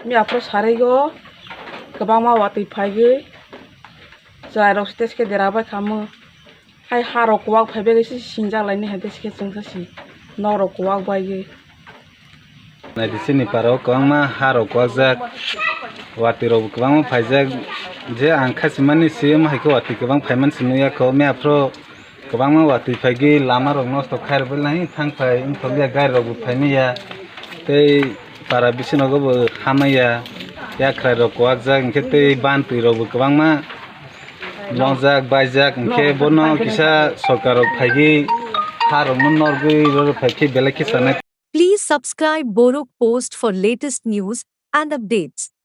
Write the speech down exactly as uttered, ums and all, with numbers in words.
Miya phuru sarwi o kwbangma watwi phaigwi chwrairok se teskhe dera bai kha omo. Hai harok kuwak phai bagwi se singjak laini hai teskhe chwngsa si nokrok kuwak baigwi. Naidi chini parao kwbangma harok kuwakjak, watwi rokbo kwbangma phaijak. Je ang khasimani si omo hai khe watwi kwbang phaimani si nukya kho. Miya phuru kwbangma watwi phaigwi lama rok nosto khairok bai lai thang phai wngthokya, gari rokbo phaimaya tei para bisinogo bo hamaya, yakhrai rok kuwakjak hinkhe tei bantwi rokbo kwbangma longjak baijak hinkhe bono kisa sorkar rok phaigwi harokno norgwi rorok phaikhe belai khe sanai. Please subscribe Borok Post for latest news and updates.